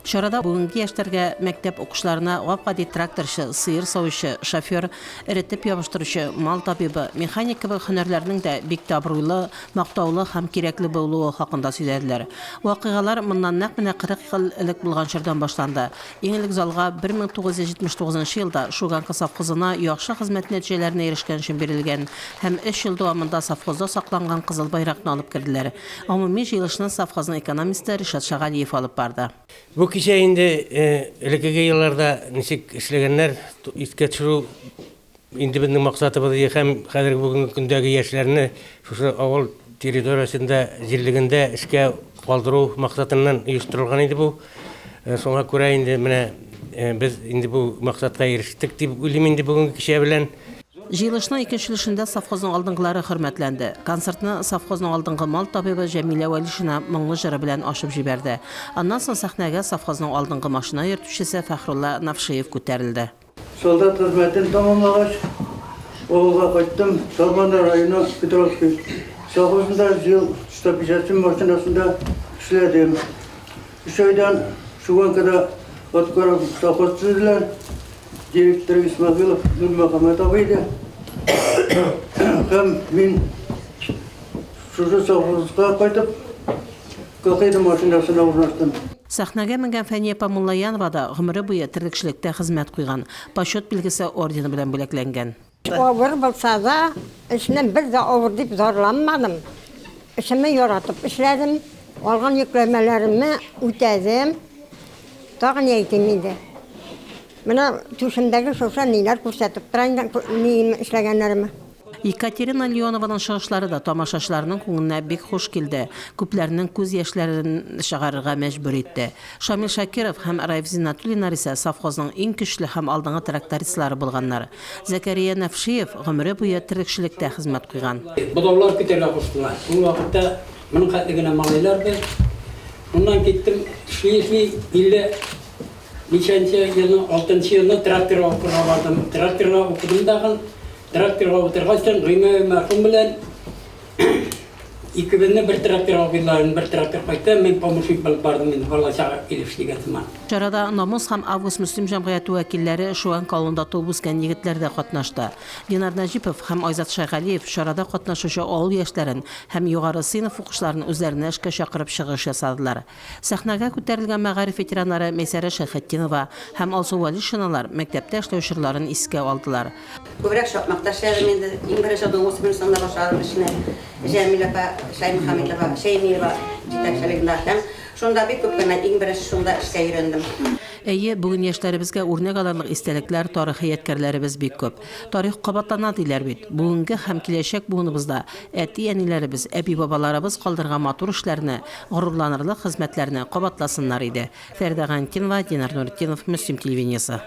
Чарада бүгенге яшьләргә, мәктәп укучыларына гап-гади тракторчы, сыер савучы, шофер, эретеп ябыштыручы, мал табибы, механик кебек һөнәрләрнең дә бик тә абруйлы, мактаулы һәм кирәкле булуы хакында сөйләделәр. Вакыйгалар моннан нәкъ менә 40 ел элек булган чордан башланды. Иң элек залга 1979 нчы елда Шуганка совхозына яхшы хезмәт нәтиҗәләренә ирешкән өчен бирелгән һәм өч ел дәвамында совхозда сакланган Кызыл байракны алып керделәр. Гомуми җыелышны совхозның экономисты Ришат Шагалиев алып барды. Бу кичә инде элеккеге елларда ничек эшләгәннәр, искә төшерү инде безнең максатыбыз иде һәм хәзерге бүгенге көндәге яшьләрне шушы авыл территориясендә, җирлегендә эшкә калдыру максатыннан оештырылган иде бу. Шуңа күрә инде менә без инде бу максатка ирештек дип уйлыйм инде бүгенге кичә белән. Җыелышның икенче өлешендә совхозның алдынгылары хөрмәтләнде. Концертны совхозның алдынгы мал табибы Җәмилә Вәлишина моңлы җыры белән ачып җибәрде. Аннан соң сәхнәгә совхозның алдынгы машина йөртүчесе Фәхрулла Навшиев күтәрелде. Солдат хезмәтен тәмамлагач, авылга кайттым. Сарман районы Петровский совхозында ЗИЛ 157 машинасында эшләдем. Өч айдан Шуванкада Откоров совхоз төзеделәр. Директоры Исмәгыйлов Нурмөхәммәт абый иде. Һәм мин шушы совхозга кайтып, Кокейда машинасына урнаштым. Сәхнәгә менгән Фәния апа Муллаянова да гомере буе терлекчелектә хезмәт куйган, Почет билгесе ордены белән бүләкләнгән. Авыр булса да, эшне бер дә авыр дип зарланмадым. Эшемне яратып эшләдем, алган йөкләмәләремне үтәдем. Тагын ни әйтим инде? Менә түшемдәге шушы ниләр күрсәтеп тора инде, ни эшләгәннәремне. Екатерина Леонованың чыгышлары да тамашачыларның күңеленә бик хуш килде, күпләрнең күз яшьләрен чыгарырга мәҗбүр итте. Шамил Шакиров һәм Раиф Зиннәтуллиннар исә совхозның иң көчле һәм алдынгы трактористлары булганнар. Зәкәрия Нәфшиев гомере буе терлекчелектә хезмәт куйган. Бодаулар көтәргә куштылар. Ул вакытта моның хәтле генә малайлар без. Шуннан киттем, эшли-эшли, 50 ничәнче елны, алтынчы елны тракторга укырга бардым. Тракторга укыдым тагын. Тракторга утыргачтан Гыймаев мәрхүм белән икебезне бер тракторга куйдылар. Бер трактор кайтты, мин помощник булып бардым инде, бала-чага килеп эшләгән сыман. Чарада Намус һәм Август Мөслим җәмгыяте вәкилләре, Шуәнк авылында туып үскән егетләр дә катнашты. Динар Нәҗипов һәм Айзат Шәйхалиев чарада катнашучы авыл яшьләрен һәм югары сыйныф укучыларын үзләренә эшкә чакырып чыгыш ясадылар. Сәхнәгә күтәрелгән мәгариф ветераннары Мәйсәрә Шәйхетдинова һәм Алсу Вәлишиналар мәктәптә эшләү чорларын искә алдылар. Күбрәк шакмакта эшләдем инде. Иң беренче дуңгыз фермасында башладым эшне. Җәмилә апа Шәймөхәммәтова, Шәймиева җитәкчелегендә һәм шунда бик күп кенә иң беренче шунда эшкә өйрәндем. Әйе, бүген яшьләребезгә үрнәк алырлык истәлекләр, тарихи ядкәрләребез бик күп. Тарих кабатлана, диләр бит. Бүгенге һәм киләчәк буыныбыз да әти-әниләребез, әби-бабаларыбыз калдырган матур эшләрне, горурланырлык хезмәтләрне кабатласыннар иде. Фәридә Гайнетдинова, Динар Нуретдинов, Мөслим телевидениесе.